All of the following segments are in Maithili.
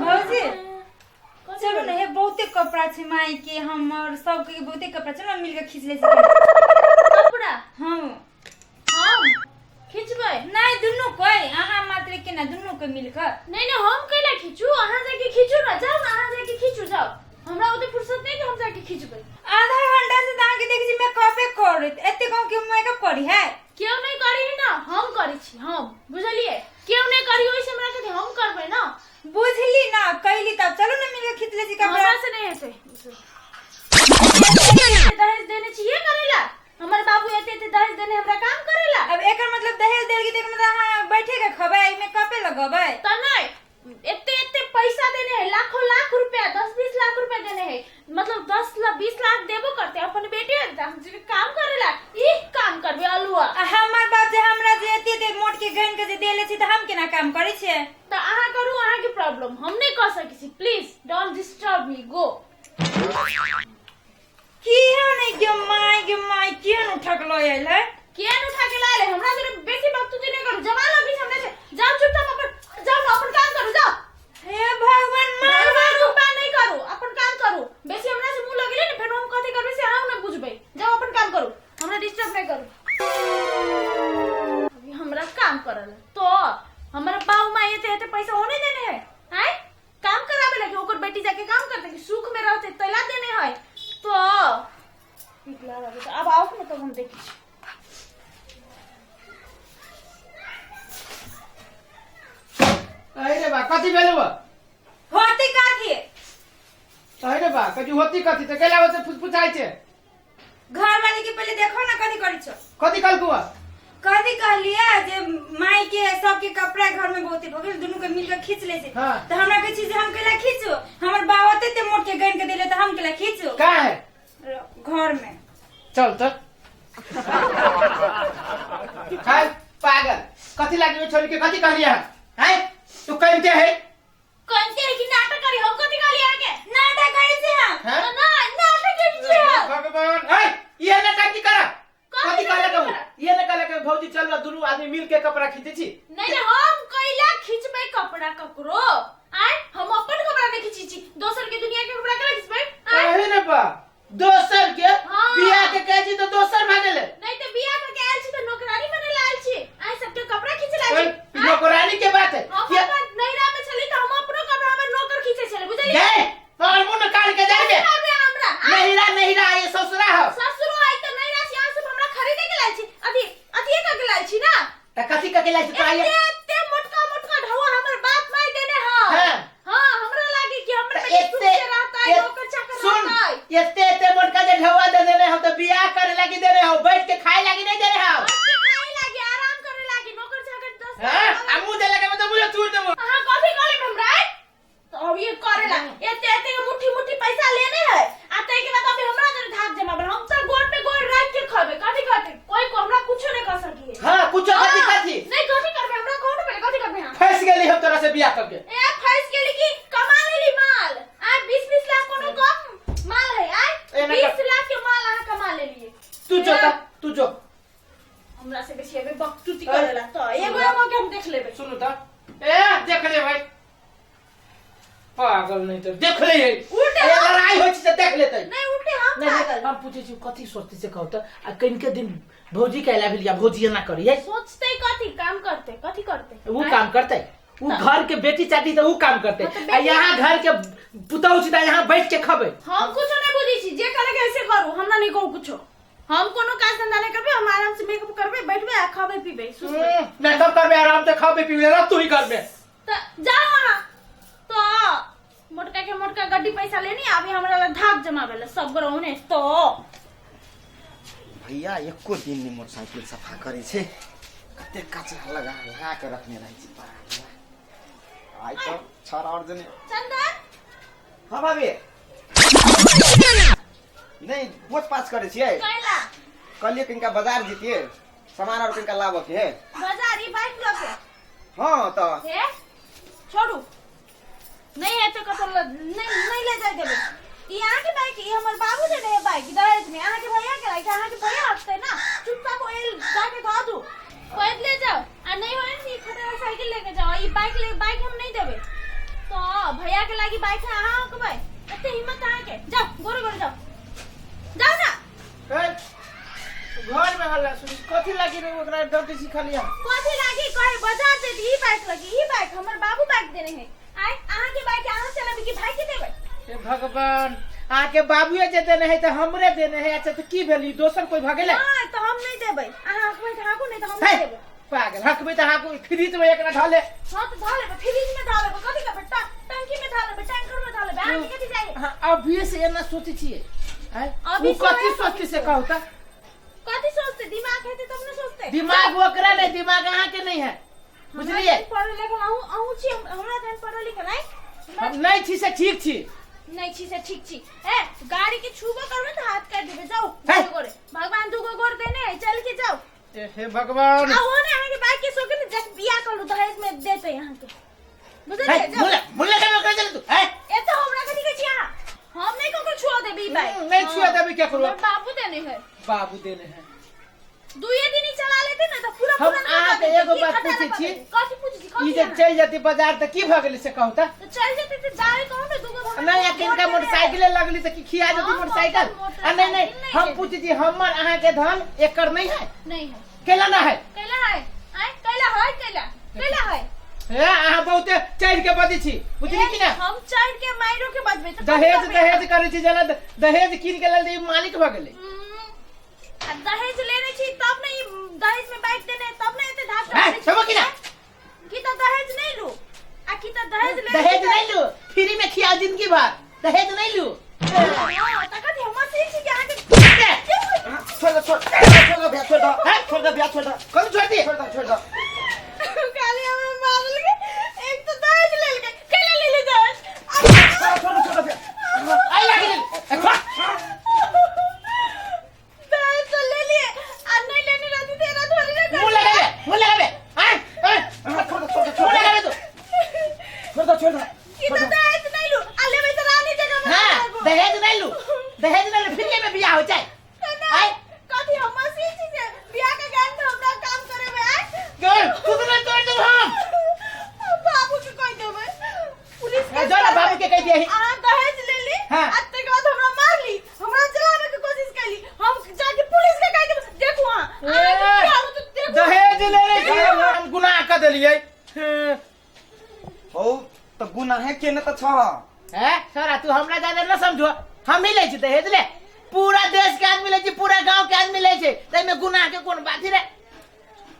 भौजी चलू ने हे बहुते कपड़ा छै माई के हमर सबके बहुते कपड़ा चलू ने मिलके खींच ले छी कपड़ा हाँ हम खिचबै नहीं दुनू कोई अहाँ मात्र के ना दुनू के मिलकर नहीं नहीं हम कैला खींचू अहाँ जाके खींचू ना जाओ ना अहाँ जाके खींचू जाओ हमरा ओते फुर्सत नहीं कि हम जाके खींचबै आधा घंटा से तो अहाँके देखै छी मेकअपे करैत एते गाँव के मेकअप करी है केओ नहीं करी है ना हम करी छी हम बुझलिए केओ नहीं करी ओइसे हमरा कथी हम करबै ना बुझली ना कैली तब चलू ना मिलके खींच ले छी कपड़ा हमरा से नहीं हेतै दहेज देने छियै करेला हमर बाबू एते एते दहेज देने हमरा काम करेला अब एकर मतलब दहेज देल के मतलब अहाँ बैठे के खबै एहिमे कपे लगबै त नहीं एते एते पैसा देने है लाखों लाख रुपया 10-20 लाख रुपया देने है मतलब 10 लाख 20 लाख देबो करते अपन बेटे हम जे काम करेला ई काम करबे अलुआ आ हमर बाप जे हमरा जे एते एते मोट के गैन के जे देले छी त हम केना काम करै छियै त अहाँ करू अहाँ के प्रॉब्लम हम नहीं कर सकै छी please don't disturb me go की है नहीं गे माय गे माय केहन उठक लो आयल है किया न उठा के लाले हमरा जरे बेसी बकतूती नहीं करू जमा लो बीच हमरा से जाओ चुपचाप अपन जाओ ना अपन काम करू जाओ हे भगवान मार भगवान कृपा नहीं करू अपन काम करू बेसी हमरा से मुंह लगले ने फेर हम कथी करबे से अहाँ न बुझबे जाओ अपन काम करू हमरा डिस्टर्ब नहीं करू अभी हमरा काम करल तो हमरा बाऊ माई एते एते पैसा होने देने है आय काम कराबे लगे ओकर बेटी जाके काम करते कि सुख में रहते तैला देने है तो ठीक लागल तो अब आओ ना तब हम देखी छी। अरे बा कथी भेलौ होती कथी अरे बा कथी होती कथी तऽ कैला से फुसफुसाइ छै घर वाले के पहले देखो ना कथी करी छो कथी कहलकौ कथी कहलिए जे माई के सबके कपड़ा घर में बहुते भऽ गेल दुनू के मिल के खींच ले छै हाँ। तऽ हमरा कहै छी जे हम केला खींचू हमर बाप ओते ते मोट के गैन के देले तऽ हम केला खींचू का है घर में चल तऽ खाय पागल कथी लागी ओइ छोरी के कथी कहलियै अहाँ हैं तू कहिते है कनते है कि नाटक करी हम कथी कहली आगे नाटक करै छी हम हैं ना नाटक करी छी हम भगवान है ये नाटक की करा कथी कथी कहले नाटक कहू करा? ये ने कहले कि भौजी चल ना दुनू आदमी मिल के कपड़ा खींचे छी नहीं नहीं हम कैला खींचबै कपड़ा ककरो आय हम अपन कपड़ा नहीं खींची छी दोसर के दुनिया के कपड़ा केला खींचबै आय कहे ने बा दोसर के हाँ। बियाह के कहै छी तो दोसर भए गेलै नहीं तो बियाह करके आयल छी तो नौकरानी बने ला आयल छी आय सबके कपड़ा खींचे ला ओए, छी आय, नौकरानी के बात है हम किया- अपन नैहरा में छली तो हम अपनो कपड़ा हमर नौकर खींचे छले बुझलिए गए तोहर मुंह निकाल के जाइबे करबे हमरा आय, नहिरा नहिरा ये ससुरा हो ससुरो आई तो नैहरा से अहाँ सब हमरा खरीदे के लायल छी अथी अथी करके लायल छी ना त कथी कके लाइ छी तो एते आइए एते मोटका मोटका ढौआ हमर बाप माय देने ह हाँ। हाँ हमरा लागे कि हमर त बेटी सुख एते से रहतै नौकर चाकर सुन रहतै एते एते मोटका जे ढौआ दे देने हो तो बियाह करे लागी देने हो बैठ के खाए लागी नहीं देने हो बैठ के खाए लागी आराम करे लागी नौकर चाकर दस हां आ मुंह दे लगे तो मुंह चूर देबो अहाँ कथी कहले हमरा तो अब ये करेला एते एते के मुट्ठी मुट्ठी पैसा लेने है आ तै के बाद अभी हमरा जरे धाक जमाबे हम तो गोड़ पे गोड़ रख के खबे कथी कहते कोई को हमरा कुछो नहीं कह सकी है हां कुछ कथी कथी नहीं कथी करबे हमरा कहू ना पहले कथी करबे हम फंस गेली हम तोरा से बियाह करके ए फंस गेली कि कमा लेली माल आ 20 20 लाख कोनो कम माल है आ एना 20 लाख के माल अहाँ कमा लेलिए तू जो ता तू जो हमरा से बेसी अबे बकचूती करेला तो एगो एगो के हम देख लेबे सुनू त ए देख ले भाई पागल नहीं तो देख ले उल्टे ए लड़ाई होइ छै तऽ देख लेतै नहीं उल्टे हम नहीं, नहीं, पागल हम पूछै छी कथी सोचते से कहू तऽ आ कनिके दिन भौजी कैला भेल या भौजी एना करी है सोचते कथी काम करते कथी करते वो काम करते वो घर के बेटी चाटी तऽ वो काम करते हाँ, तऽ आ बेटी- यहाँ घर के पुतहु छी तऽ यहाँ बैठ के खबै हम कुछो नहीं बुझी छी जे करे के ऐसे करू हमरा नहीं कहू कुछो हम कोनो काज धंधा नहीं करबे हम आराम से मेकअप करबे बैठबे आ खबे पीबे सुतबे मेकअप करबे आराम से खबे पीबे रह तू ही करबे त जाओ अहाँ तो मोटका के मोटका गड्डी पैसा लेनी अभी हमरा ला धाक जमाबे ला सब ग्रहणे तो भैया एको दिन नहि मोटरसाइकिल सफा करै छै कते कचरा लगा लगा के रखने रहै छै बाप रे। आइ तऽ छड़ आओर जने चंदन हँ भाभी नहि पोछ पाछ करै छियै कैला कहलियै कनिका बाजार जैतियै सामान आओर कनिका लाबऽके है बाजार ई बाइक लऽ के हँ तऽ हे छोड़ू नहीं हेतै कतौ नहीं नहीं ले जाय देबै ई अहाँके बाइक ई हमर बाबू देने है बाइक दहेज में अहाँके भैया के लाइक अहाँके भैया हटतै ना चुपचाप ओइल जाके धऽ दू पैदले जाओ आ नहीं होय ने ई खतरा साइकिल लेके जाओ ई बाइक ले, बाइक हम नहीं देबे। तो भैया के लागी बाइक है, अहाँ हकबै? एते हिम्मत अहाँ के? जाओ गोरे गोरे जाओ, जाओ ना। घर में हल्ला सुनी कथी लागी रे ओकरा डॉक्टर सिखलिया? कथी लागी कहे बाजार से ई बाइक लगी, ई बाइक हमर बाबू बाइक देने है। आय अहाँ के बाइक अहाँ चलाबी कि भाई के देबै? हे भगवान, अहाँ बाबूए जे देने है त हमरे देने है। अच्छा त की भेली, दोसर कोई भगेले? हां त हम नहीं देबै। अहाँ हकबै त हाकू, नहीं त हम नहीं देबै। पागल, हकबै त हाकू, फ्रिज में एकरा ढाले। हां त ढाले, फ्रिज में ढाले, कथी के बेटा टंकी में ढाले, टैंकर में ढाले, अहाँ के कथी चाहिए? हां अभी से एना सोचै छियै। आय उ कथी सोचते से कहू त? कथी सोचते? दिमाग हेतै तब न सोचते। दिमाग ओकरा नहीं, दिमाग अहाँ के नहीं है, बुझलिए? पढ़ल लिखल अहूँ अहूँ छी, हमरा जहन पढ़ल लिखल है हम नहीं छी से ठीक छी, नहीं छी से ठीक छी। ए गाड़ी के छूबो करबे त हाथ काट देबे। जाओ गोरे, भगवान दुगो गोर देने है, चल के जाओ। हे भगवान, आ वो ने अहाँ के बाइक के सोके ने जक बियाह कर लू, दहेज में देते यहाँ के, बुझलिए? जाओ मुल्ला मुल्ला के ओकरा चल तू। ए ए तो हमरा कथी कहै छी अहाँ? हम नहीं ककरो छुआ देबे ई बाइक। नहीं छुआ देबे, क्या करू? बाबू देने है, बाबू देने है, दुए दिन ही चला लेते ना त पूरा हम पूरा। अहाँ के एगो बात पूछै छी, कथी पूछै छी? ई जे चल जती बाजार त की भ गेली से कहू त? त चल जती त जाए कहू ने दुगो भगवान नहीं आ किनका मोटरसाइकिल लगली त की खिया जती मोटरसाइकिल? आ नहीं नहीं, हम पूछै छी हमर अहाँ के धन एकर नहीं है? नहीं है। केला ना है? केला है, आय केला है, केला केला है। ए अहाँ बहुते चढ़ के बजै छी, बुझली कि ना? हम चढ़ के माइरो के बजबै त दहेज दहेज करै छी, जना दहेज कीन के लेल मालिक भ गेलै। आ दहेज लेने छी तब ने ई दहेज में बाइक देने, तब ने एते धाक है सब कि ना? की त दहेज नहीं लू, आ की त दहेज ले, दहेज नहीं लू, फ्री में खिया जिंदगी भर, दहेज नहीं लू। हां त कथी हम सीख छी कि अहाँ के छोड़ दे, छोड़ छोड़ दे भैया, छोड़ दे, छोड़ दे भैया, छोड़ दे। कौन छोड़ दिए? छोड़ दे, छोड़ दे। खाली हमरा मारल के एक तो दहेज लेल के केला ले ले दहेज। छोड़ दे, छोड़ दे भैया। आई लागी ले। दहेज तो ले लिए, आ नहीं लेने रहती तेरा थोड़ी ना। मुंह लगाबे, मुंह लगाबे। आय आय छोड़ दे, छोड़ दे, मुंह लगाबे तू। छोड़ दे, छोड़ दे। की तो दहेज नहीं लू, आ लेबे त रानी जगह में। हां दहेज नहीं लू, दहेज नहीं लू, फ्री में बियाह हो जाए। आय कथी हम मसीह छी से बियाह के ज्ञान में हमरा काम करे में? आय गोल तू ना तोड़ दू हम बाबू के कह देबै, पुलिस के जो ना बाबू के कह दिए। अहाँ दहेज ले ली, हां आ तकर बाद हमरा मार ली, हमरा जलावे के कोशिश कैली, हम जाके पुलिस के कह देबै। देखू अहाँ दहेज ले ले छी, हम गुनाह कर देलियै। हो त गुनाह के न त छ हैं सर, तू हमरा ज्यादा न समझो, हम ही ले छी दहेज ले, पूरा देश के आदमी ले छी, पूरा गांव के आदमी ले छै, तै में गुनाह के कोन बात रे?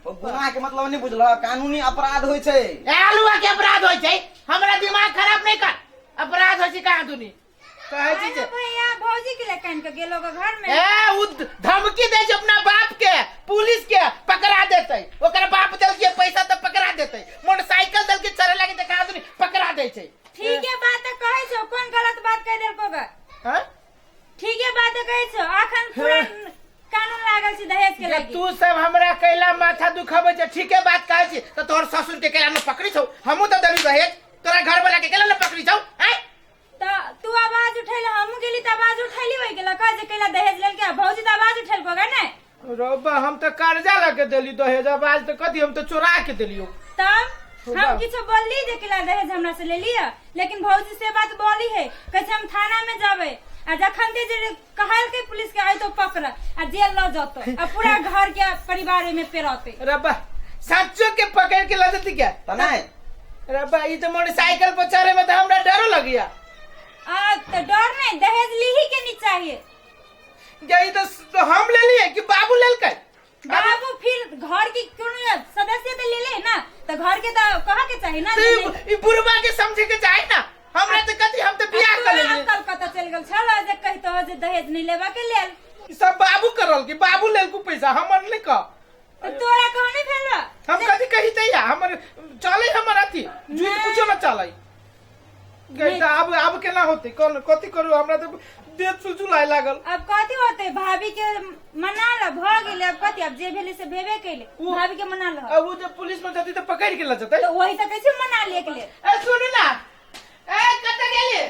गुनाह के मतलब नहीं बुझल, कानूनी अपराध होय छै। ए आलुआ के अपराध होय छै, हमरा दिमाग खराब नहीं कर, अपराध होय छै कहाँ दुनी कहै छी जे भैया भौजी के ले कान के गेलो के घर में। ए उ धमकी दे छै अपना बाप के, पुलिस के पकड़ा देतै, ओकर बाप देलकै पैसा त पकड़ा देतै, मोटरसाइकिल देलकै चढ़े लागी त कहाँ दुनी पकड़ा दै छै। ठीक है बात कहै छौ, कोन गलत बात कह देलको ग? हां ठीक है बात कहै छौ, अखन पूरा कानून लागल छै दहेज के लागी। तू सब हमरा कैला माथा दुखाबै छै, ठीके बात कहै छी त तोहर ससुर के कैला न पकड़ी छौ, हमहू त देली दहेज, तोरा घर वाला के कैला न पकड़ी छौ? आय त तू आवाज उठैले, हमहू गेली त आवाज उठैली होई गेल, कह जे कैला दहेज लेल के, भौजी त आवाज उठैलको ग नै? रौबा हम त कर्जा लके देली दहेज, आवाज त कथी, हम त चोरा के देलियो। तब हम किछो बोलली जे कैला दहेज हमरा से ले लिया, लेकिन भौजी से बात बोली है, कहै हम थाना में जाबे, आ जखन ते जे कहलकै पुलिस के आइ तो पकड़ आ जेल ल जतो, आ पूरा घर के परिवार में पेरते। रब्बा सच्चो के पकड़ के ल जती क्या त नहीं? रब्बा ई त मोटरसाइकिल पर चढ़े में त हमरा डरो लगिया। आ त डर नहीं, दहेज लीही के नहीं चाहिए। गई तो हम ले लिए कि बाबू लेलकै? बाबू फिर घर की कोनो सदस्य त ले ले ना, त घर के त कह के चाहिए ना। ई बुढ़वा के समझे के चाही ना, हमरा त कथी, हम त बियाह कर लेलियै। कल कत चल गेल छल जे कहितो जे दहेज नहीं लेबा के लेल? सब बाबू करल कि बाबू लेलकू पैसा, हमर नहीं कह। त तोरा कह नहीं भेल? हम कथी कही तैया, हमर चले, हमर अथी जुइत कुछो न चले गई त अब केना होतै, कोन कथी करू, हमरा त देह चुचुलाय लागल। अब कथी होतै, भाभी के मना ल भ गेलै, अब कथी, अब जे भेलै से भेबे कैले, भाभी के मना ल। अब उ जे पुलिस में जती त पकड़ के ल जतै, त वही त कहै छै मना ले के लेल। ए सुनू ना, ए कत गेली?